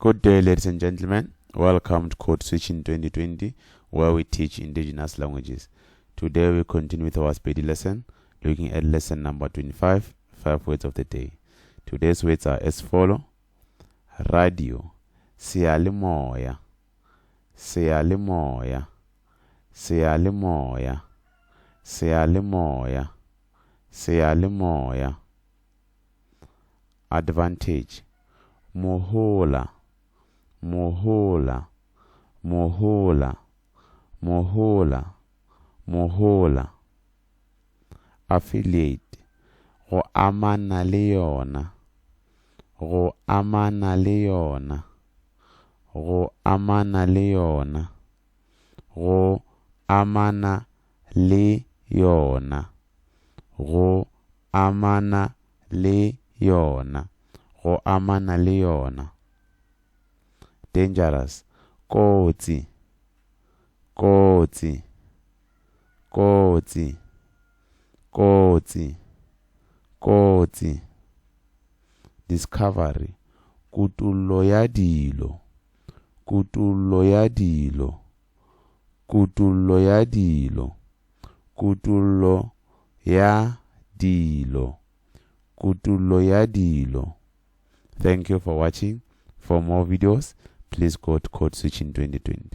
Good day, ladies and gentlemen. Welcome to Code Switching 2020, where we teach indigenous languages. Today we continue with our Sepedi lesson, looking at lesson number 25, five words of the day. Today's words are as follow. Radio, seyalemoya, seyalemoya, seyalemoya, seyalemoya, seyalemoya. Advantage, mohola, mohola, mohola, mohola, mohola. Affiliate, go amana le yona, go amana le yona, go amana le yona, go amana le yona, go amana le yona, go amana le yona. Dangerous, kotsi, kotsi, kotsi, kotsi, kotsi. Discovery, kutollo ya dilo, kutollo ya dilo, kutollo ya dilo, kutollo ya dilo, kutollo ya dilo. Thank you for watching. For more videos, please go to Code Switching 2020.